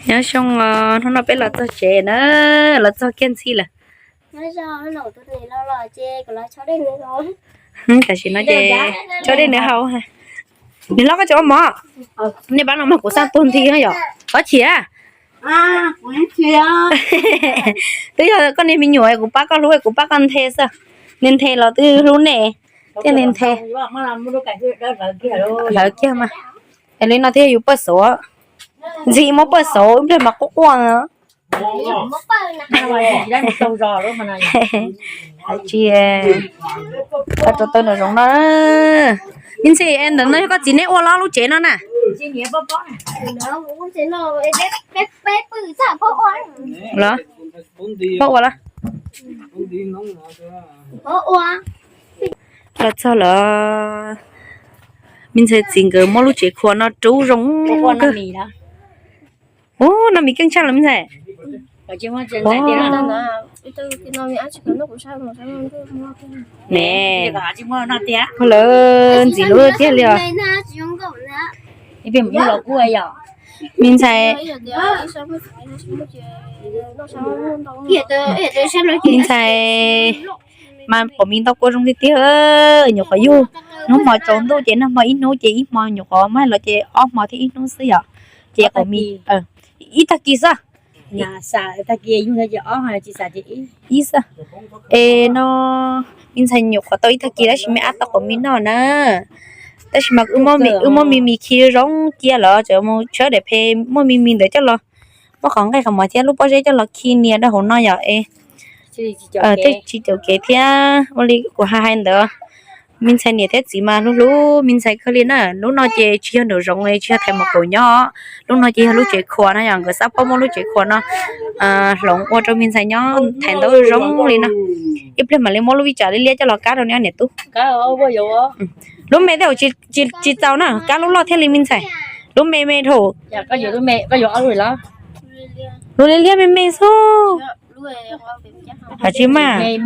Nyob zoo os, hnub no peb los txog tsev na, los txog kiag ntxhi lawm. Tam sim no ces tso dej nws haus. Nws hlob koj tsis ua mov, nej pab no mas kuv xaj tuag nthi no yom, koj chim. Twb yog koj niag me nyuam kuv pab koj hlub, kuv pab koj nthe xwb. Niag nthe los twb hlub nej thiaj li nthe. Hlawv kiag mas. Es li no thiaj yus paj xauv, ntxhi muab paj xauv ib pliag mas quaj quaj. Tsis, rau taw nram zoov no. Me ntxhi, ntawm no yog koj txiv neb ua los lub tsev no na? Los, pab ua los. Los txog lawm, me ntxhais txiv nkawd muab lub tsev khuam no rub zoo kawg. Ub, noj mis keej tshaj los me ntxhais. Ne, lawv ntxim hlub tiag li os. Me ntxhais, me ntxhais mas qhov mis ntau kua zoo tiag tiag. Nyuam qhuav yug hnub hmo tsaus ntuj ces nag hmo ib hnub ces ib hmo, nyuam qhuav muab los ces ob hmo thiab ib hnub xwb yom. Ces qhov mis ib tag kis xwb. Ib xwb. Es no me ntxhais nyuam qhuav tau ib tag kis tab sis me ab tau qhov mis noj na. Tab sis mas wb muab me mis khi zoo cia los tseem mus tshawb daim phem muaj me mis ntawd coj los, muab qhov nqaij qhov mov thiab lub pob zeb coj los khi nias rau hauv no yom. Es tsis caum kev thiab ua li kuv hais hais ntawd. Me ntxhais niam thiab txiv mas hlub hlub me ntxhais kawg li na. Lub no ces tsis yog nraum zoov, tsis yog thaiv mos kaum nyob, lub no ces yog lub tsev khuam no yom. Nkawd xav pab muab lub tsev khuam no hloov ua rau me ntxhais nyob thaiv ntaub zoo li no. Ib pliag mam li muab lub vij tsam liab liab coj los kab rau neb niam tub. Lub me tej zaum tsis txaus na, kab lub loj thiaj li me ntxhais. Lub me me dhau. Lub liab liab me me xwb. Hais tsis mas, ib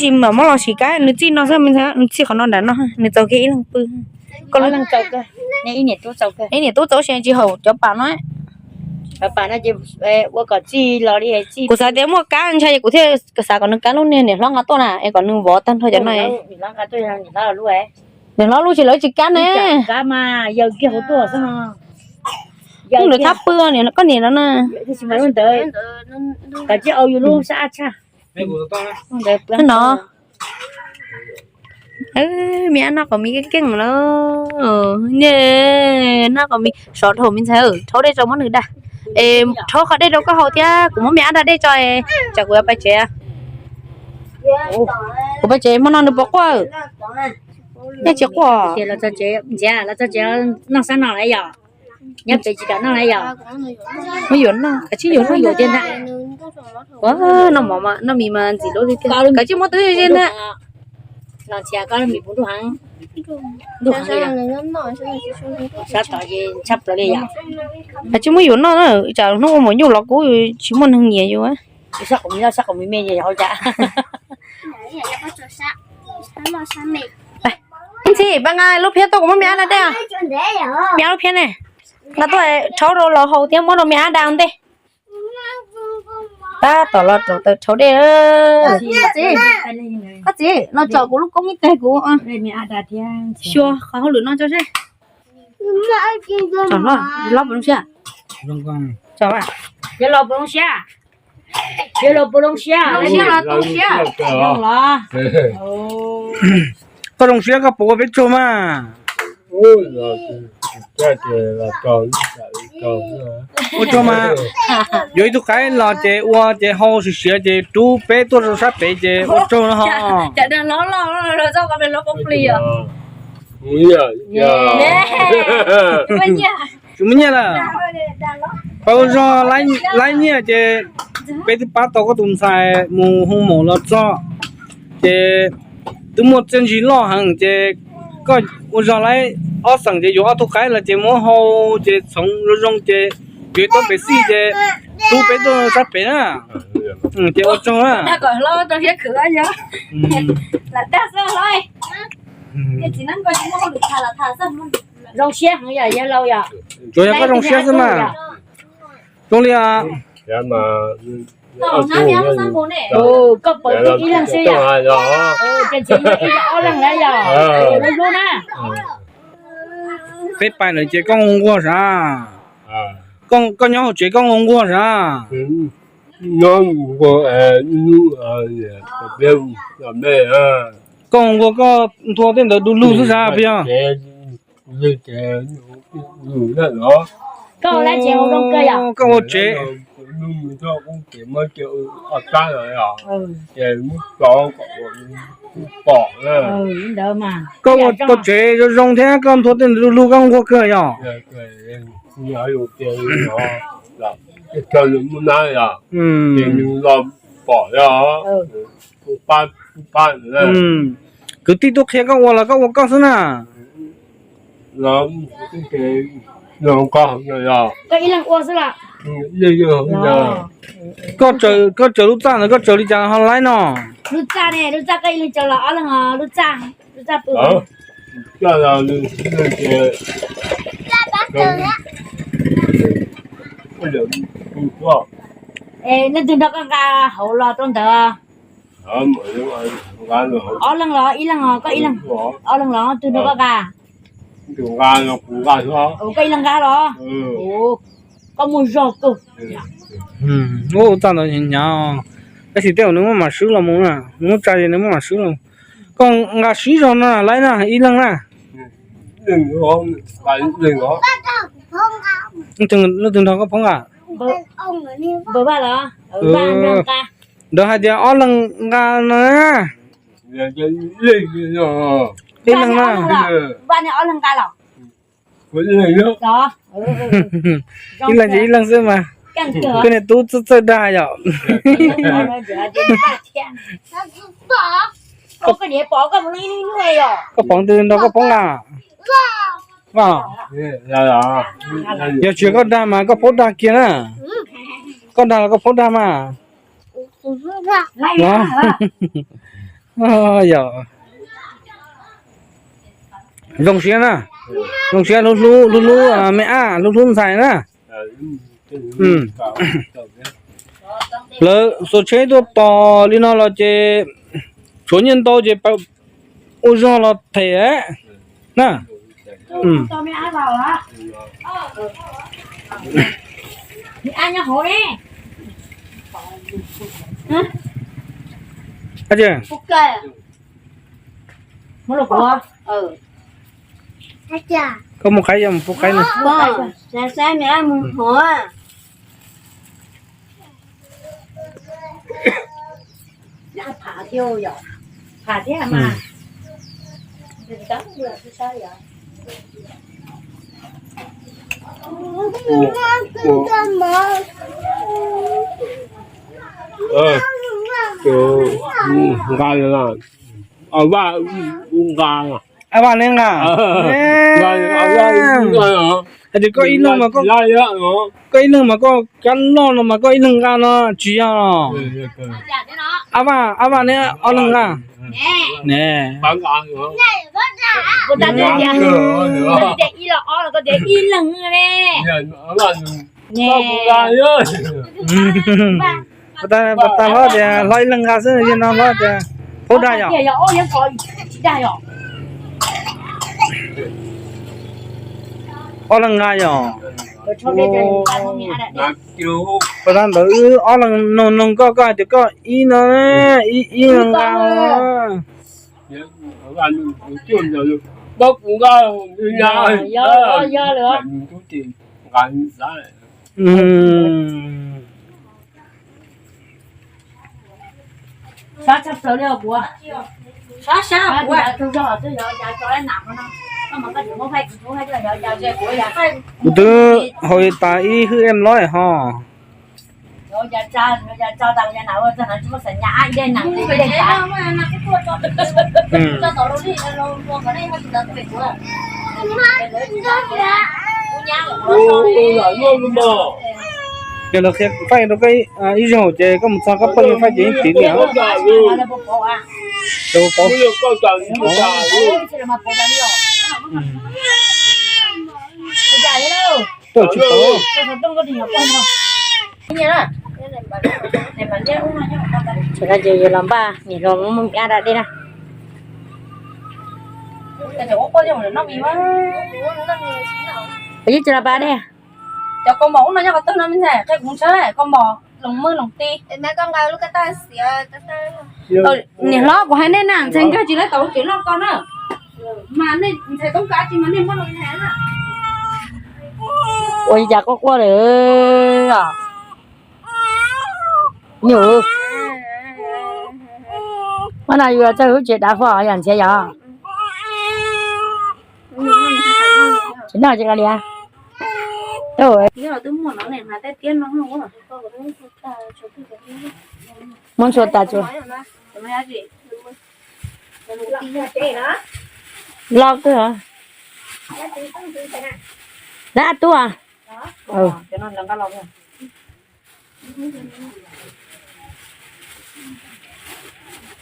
ntsis mam muab los sim kab, nws txij no xwb me ntxhais, nws txij qhov no nram no, nws txaus kiag ib leeg pw. Ib niam tub txaus si tsis haum cov pam no. Kuv xav tias muaj kab ntshai es kuv thiaj xav kom nws kab lub niag niam hlob nqa tuaj na, es kom nws vov tag nrho cov no. Niam hlob lub tsis lawv tsis kab ne. Lawv thab pw, koj niam no na. No, me ab noj qhov mis keej keej lawm. Noj qhov mis sov dhau me ntxhais, rhaub dej tso muab nws da. Es rhaub qhov dej rau koj haus thiab kuv muab me ab da dej tso, tsam kuv yuav pais tsev. Kuv pais tsev hmo no nws puas quaj? Nyob tsis quaj. Noj xab no lawm yom. Nyob pem tsis kam noj lawm yom. Muab yuav noj, kav tsij yuav noj yuav tiag ntag. Ua, noj mov, noj mis mas ntxim hlub tiag tiag. Kav tsij muab twb ze ntag. Kav tsij muab yuav noj na, tsam hnub ua mos nyuj los kuv tsis muaj neeg nyiam yus. Ntxhi, pab nqa lub phiab tuaj kuv muab me ab da dej. Me ab lub phiab ne, nqa tuaj rhaub rau los haus thiab muab rau me ab da ntej. Tab tom los rau taw rhaub dej. Koj txiv, los tsom kuv lub koob ib teg kuv. Xyuas qhov hauj lwm no tso seb. Tsom hlob, hlob puas zoo siab? Tsom, yog los puas zoo siab? Yog los puas zoo siab? Zoo siab los tu siab. Koj zoo siab koj puas ua peb tsaug mas? Ua tsaug mas. Yuav ib tug qaib los ces ua ces hau siav siav ces rub peb tuaj rau sab pem ces ua tsaug no ho. Tsis muaj nyiaj lawm. Pab ua zog laib nyiaj ces peb twb pab tau koj tus ntxhais mus hoo maum los txog, ces twb muaj txiaj ntsig loj heev ces koj ua zog laib ob xeem ces yuav ob tug qaib los ces muab hau ces txhoov zoo zoo ces yuav ib tug pem xij ces rub peb tuaj sab pem na. Ces ua tsaug na. Zoo siab heev yom, yawg laus yom. Tsuas yog koj zoo siab xwb mas. Zoo li os. Koj pawv ib leeg xwb yom? Ob leeg na yom? Lub hlub na. Peb pais lawm ces koj nquag sav? Koj nyob hauv tsev koj nquag nquag sav? Koj nquag koj nthua tej ntawd du lug xwb sav peb yog? Koj ua tsev, koj ua tsev zoo zoo thiab koj nthua tej ntawd du lug koj nquag kawg yom? Kwv tij tuaj qhia koj ua los koj ua koj xwb na? Koj tsaws lub txaj ntawd koj tsaws li cas ho laib no? Nej twg nrog koj nqa hauv los rau ntawd? Ob leeg los ib leeg? Koj ib leeg. Ob leeg los twg nrog koj nqa? Koj ib leeg nqa los? Koj muaj zog kawg. Ub, txaj ntawd hnyav, tab sis tej zaum nws muaj mam swb los mus na, nws muaj tsa ces nws muaj mam swb los. Koj nqa sib zog no laib na ib leeg na. Leej twg nrog koj phob nqa? Ntawd hais tias ob leeg nqa no na. Ib leeg na. Ib leeg ces ib leeg xwb mas. Koj niag tub txawj txawj dag yom. Koj phob twg nrog koj phob nqa? Yog tsis yog koj dag mas koj phob dag kiag na. Koj dag los koj phob dag mas. Yog zoo siab na, zoo siab hlub hlub, hlub hlub me ab, hlub hlub ntxhais na. Lawv xuas tsheb tuaj tos li no los ces tshuav nyiaj ntau ces ua zog los them na. Koj mus qhaib, mus pub qhaib no. Nqa, Ab Vaj ne nqa. Hais tias koj ib leeg mas, koj ib leeg mas koj kab loj no mas koj ib leeg nqa no tsis yog los? Ab Vaj, Ab Vaj ne ob leeg nqa ne. Pas tas hlob tias hlob ib leeg nqa xwb, yog no hlob tias phaub dag yom. Ob leeg nqa yom. Pas tas ntawd wb ob leeg noog noog koj, koj hais tias koj ib no, ib leeg nqa. Kuv twb haus tas ib hwj em lob ho. Yog lawv qhia faij rau koj ib zaug ces koj mus txog koj poj niam faij ces yeej tiv li os. Tuaj tsis tau. Ces no ces yus los npaj niam hluas mus nqa da dej na. Yeej tsis los npaj dej. Cov kaus mom ub no nyob qhov twg no me ntxhais, qhia kuv tshawb kaus mom loos mwj loos ti. Niam hlob, kuv hais nej na, ntxhais nkawg tsis lawv tau lub tsev loj ko na. Mas nej ntxhais toob kas tsis mas nej muab rau ntxhais na. Ua li cas quaj quaj lawm os? Nyuj, ua no yus txawj lub tsev dav fo yam ntxhiav yom. Tsis noj tsis kav liam. Muab ntxhua tas tsuas. Loj kawg. Dab tub.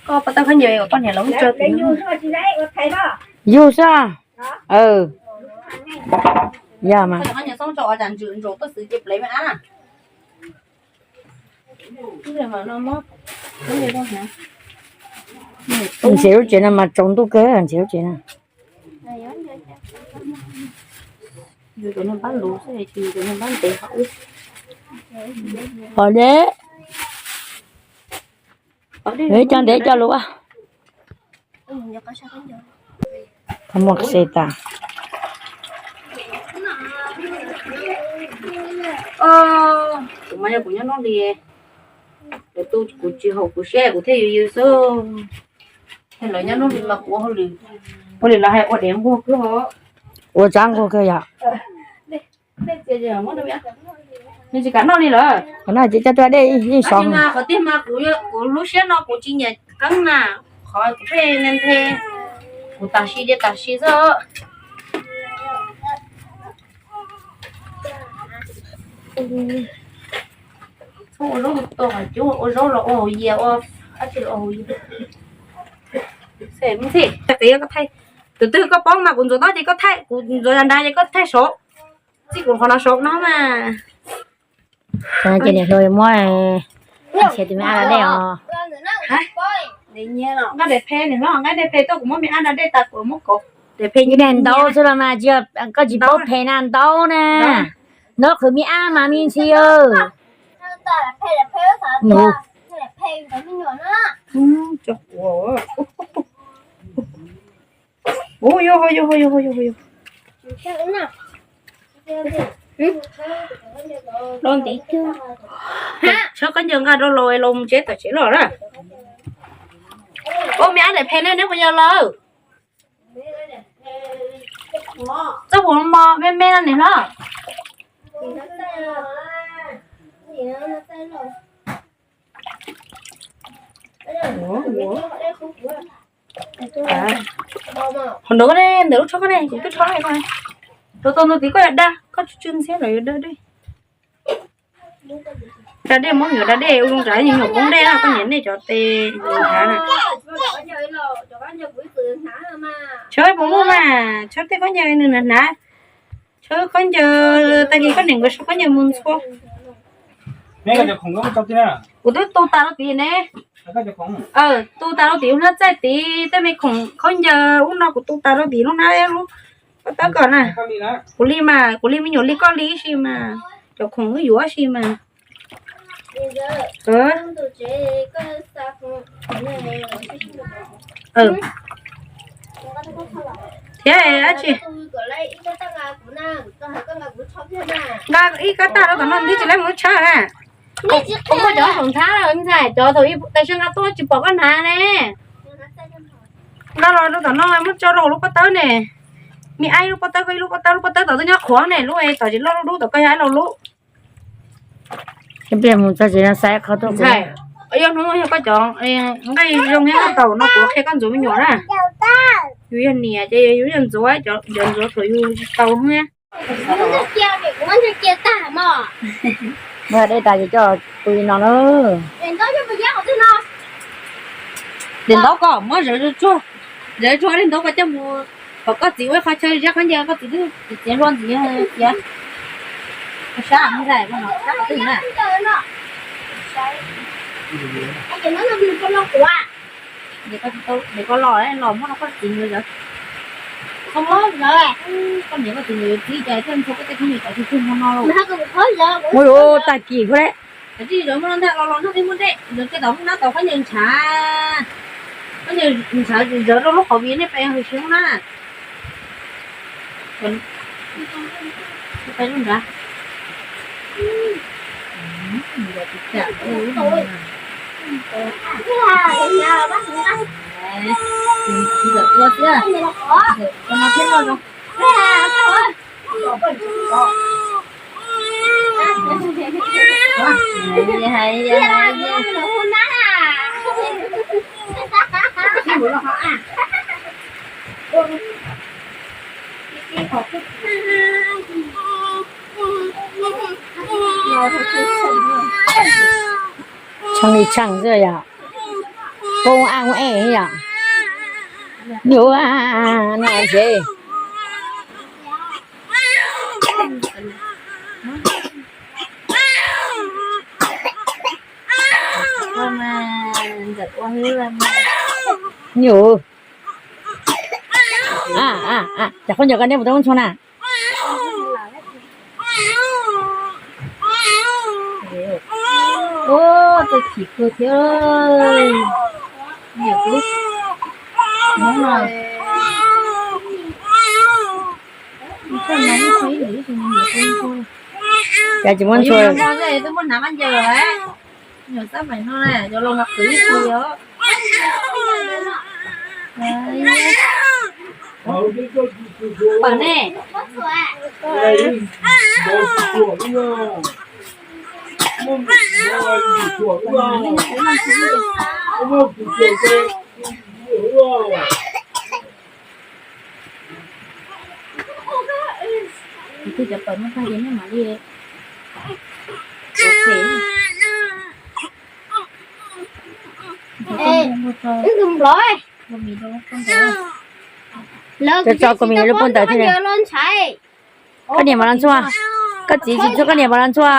Koj pab tau khaub ncaws koj niam lawv tso. Yug xwb. Yog mas. Ntxhiav lub tsev no mas tsaus ntuj kawg ntxhiav lub tsev no. Pom deb. Cov ntev coj lus. Qhov muag qhia tas. Kuv mas yog kuv nyob nrob li, lawv tu kuv tsis haum kuv siab kuv thiaj yws yws xwb. Lawv nyob nrob li mas kuv ua hauj lwm, ua li lawv hais ua dev nquag kawg. Ua tsav nquag kawg yom. Nws tsis kam noj li lawm. Qhov no ces coj tuaj dej yeej sov. Qhov tiag mas kuv, kuv lub siab no kuv tsis nyiam qeeb na, qhov kuv pheej nthe, kuv tam sim li tam sim xwb. Txhob ua zaub tua qhov cub, ua zaub los ua hauv yias, ua dab tsi los ua hauv yias. Tus twg koj paub mas kuv ntxuav tob ces koj thaij, kuv ntxuav yas nrad ces koj thaij saud. Txij kuv qhov no saud no mas. Ces niam hluas muab ntxhiav tus me ab da dej os. Nqa daim phem niam hlob, nqa daim phem tuaj kuv muab me ab da dej tas kuv muab kauv. Daim phem ntau xwb los mas tsis yog koj tsis paub phem na, ntau na. Nov qhwv me ab mas me ntxhi. Txhob khaub ncaws nqa rau los los mus tsev tom tsev los na. Ua me ab daim phem ne, neb puas yog lawm? Txoj puas mos me me no niam hlob. Qhov ntawd ne, ntawm lub tsho ko ne, kuv twb tsho hais ko. Rau tau ntawd tid koj yuav dag, koj tsw tsw ntxhiab lawm yuav dag dej. Da dej muab nyuam da dej ua zoo tsam nyuam poob dej na, koj niam nej cov tes nhav na. Tshawb puas muaj mas, tshawb tej khaub ncaws nws hnav hnav. Tshawb khaub ncaws, tag kis koj niam nkawd sau khaub ncaws mus ntxhua. Kuv twb tu tas rau tid ne. Tu tas rau tid lub hnab txaij tid, tej me khoom khaub ncaws ub no kuv tu tas rau tid lub hnab lub pob tawb ko na. Kuv li mas, kuv li me nyuam li koj li si mas, cov khoom wb yuav si mas. Thiab dab tsi? Nqa ib kab tag rau tom no, nws tsis laib mus tshawb na. Kuv muaj cov saum nthab lawm ntxhais, cov thaum ib tas siab nqa tuaj tsis pom koj hnav ne. Nqa los rau tom no muab tso rau lub pob tawb ne. Me ab ib lub pob tawb, koj ib lub pob tawb, lub pob tawb tom twb nyob qhuav ne, lub tom tsis loj lub dub tom koj yog ib lo lub. Ib pliag mus txog tsev no xa qhov tuaj kuv. Yog hnub yog koj cov nqaij zoo thiab koj tau no kuv qhia koj ntxuav me nyuam na. Yus yog niam ces yus yog ntxuav, cov ntxuav thaum yus tau thiab. Muab dej tas ces coj pw no na. Daim ntaub ko muab zawv tsuag, zawv tsuag daim ntaub ko coj mus kom koj txiv ua ib qho chaw ziab khaub ncaws, koj txiv twb txiav hlua ntxiv txiav. Sab ntxhais, koj sab qhov twg na? Ces koj los, los muab rau koj txiv nkawd. Koj niam koj txiv nkawd txib cas thiaj ntxhua koj tej phooj ywg tau tug tug hmo no los. Ua yuav tag kis khuv lawm. Tsis zawv muaj ntag, los los nag thiaj muaj dej, zawv tej tau nab tau khaub ncaws ntshav, khaub ncaws ntshav zawv rau lub qhov viv nej pes hws siab na. Peb lub nrad. Ntawm ua xwb, ntawm no thiab no zoo. Tshee li tshee xwb yom. Koob aj koob ej yom. Nyuj no ces. Nyuj. Cas khaub ncaws koj neb puas tau muab ntxhua na? Ua, txawj chim kawg thiab. Niam kuv, Hmoob no, cas tsis muab ntxhua? Twb muab hnav khaub ncaws lawm. Nyuam xab maim no na, yuav los mas qwv ib tug os. Pam ne. Twb cov pawg muab tag ces nej mam li. Tso kua mis lub pob ntawd thiab. Koj niam mas los ntxhua, koj txiv tsis ntxhua koj niam mas los ntxhua.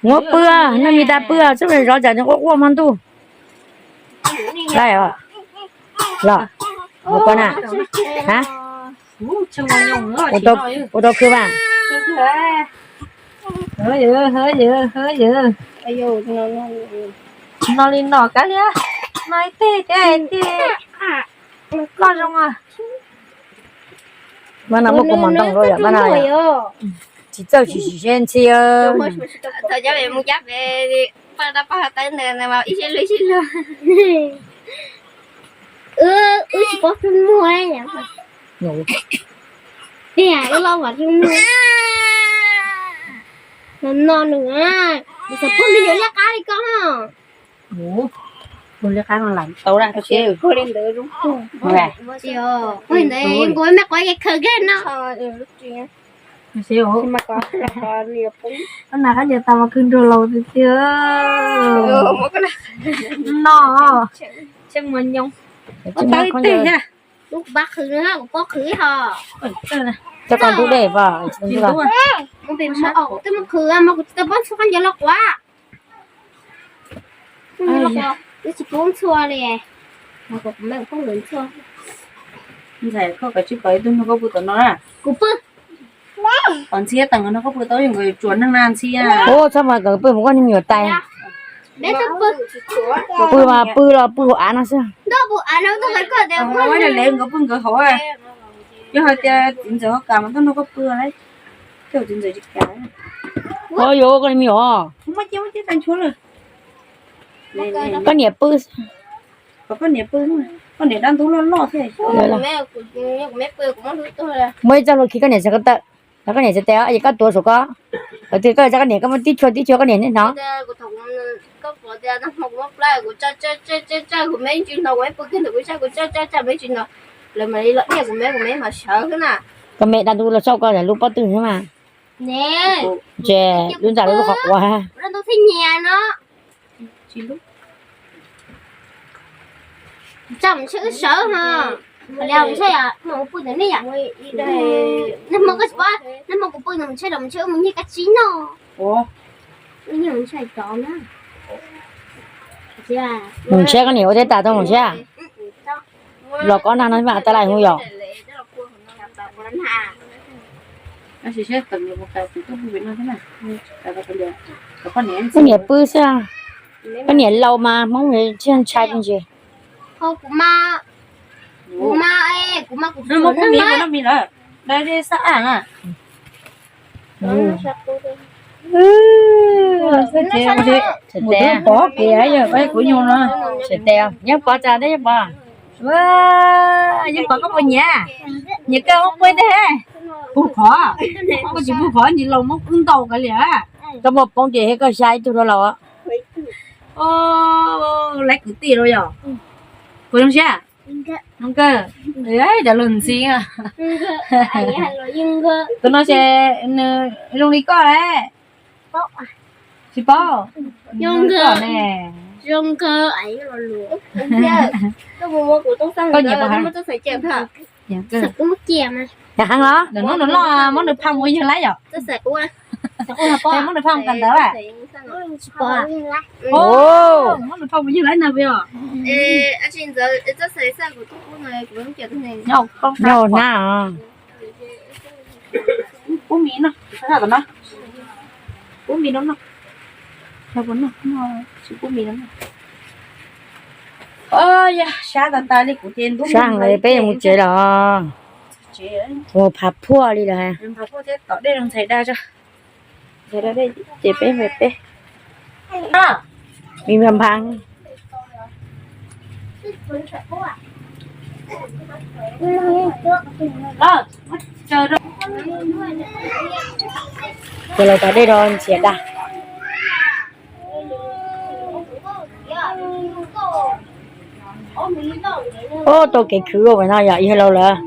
Muab pw, noj mis tas pw, txhob zov tsam nws quaj quaj hmo ntuj. Los, ua koj na. Ha? Ua tau khw mas. No li no kav liam, no ib teg thiab ib teg, koj zoo. Mab no muaj kua mos ntoo rau yom, mab no tsis txawj tsis sim seb ntxhi. Thaum cov pem mus cab pem paj dab paj hav tawb ntawd mas ib sib luag ib sib luag. Wb tsis paub xub muag. Tiag, wb loj vam xub muag. No nws, xav pub me nyuam liab qab li koj. Tus liab qab no lam tau dab tau seb. Ntawd, nkaus me quav ces khaws kawg no. Nas qab ncaws tas mas khwv nrog laus tiag tiag. No, tsheej muag nyoos. Lub pab khwv, kuv pab khwv ho. Coj koj ntub dej pas. Twb mus khwv mas kuv tsis tau pab ntxhua khaub ncaws los quav. Twb tsis pub ntxhua li. Ntxhais, koj kav tsij kom ib tug nrog koj pw tom no na. Kuv pw. Kom ntxhiab teem nrog koj pw tau, nkawd tsuas neeg na ntxhiab. Ub, txhob mas kom pw mus koj niag me nyuam tais. Pw mas pw los pw hauv av no xwb. Nkawd pw nkawd hauv. Yog hais tias txiv ntxawm ho kam mas tuaj nrog koj pw lauj. Txiv ntxawm tsis kam. Ua yuav koj niag me nyuam. Koj niam pw. Koj niam pw, koj niam dab ntub loj loj thiab. Muaj ib txoj hlua khi koj niam txhais ko taw, koj niam txhais tes es koj tuav saum koj. Thaum twg koj txhais koj niam koj muab tib chua tib chua koj niam niaj hnov. Koj me dab ntub los saum koj lub pob tw xwb mas. Ces lub ntxa lub qhov quav. Tsis lub. Tso mus tsheb wb sawv ho. Li mus tsheb yom, mus pw ntawm nej yom. Nag hmo koj tsis paub, nag hmo kuv pw ntawm mus tsheb los mus tsheb wb mus nyiag kab tsib noj. Mus tsheb koj niam ua teb tas tau mus tsheb. Los kob nag no mas tas lais hu yom. Koj niam pw xwb, koj niam laus mas Hmoob ntshai ntshai me ntsis. Kuv mas, kuv mas, kuv mas kuv pov kev yog kuv nyuj no. Yeej pov tsa teb yeej pov. Yeej pov koj puas nyiam? Nyiam koj ua pua teb. Pug qhov, koj tsis pug qhov ntsis laus muab kub ntau kav liam. Koj muaj poob ces thiab koj xya ib tug rau laus. Laiv kwv tij rau yom. Puas zoo siab? Zoo kawg. Cov lus ntxhi. Tus no ces nws zoo li koj lawm. Tsis paub. Zoo kawg ne. Koj nyiam pom heev los? Hnub nws loj muab nws phaj mus yawg laib yom. Muab nws phaj mus kawm ntawv lawm. Muab nws phaj mus yawg laib ntag puas yog? Nyob hnab os. Pub mis no, pub mis no, pub mis no. Yog sab tas tas li kuv ces ntub sab heev li peb yuav mus tsev los. Mus phav phuaj li lawm. Tom dej los ntxhais da tso. Ces peb, peb, peb, mi npha npha. Ces los tom dej rau ntxhias da. Ub, tau kev khwv ua no yog yawg laus lawm.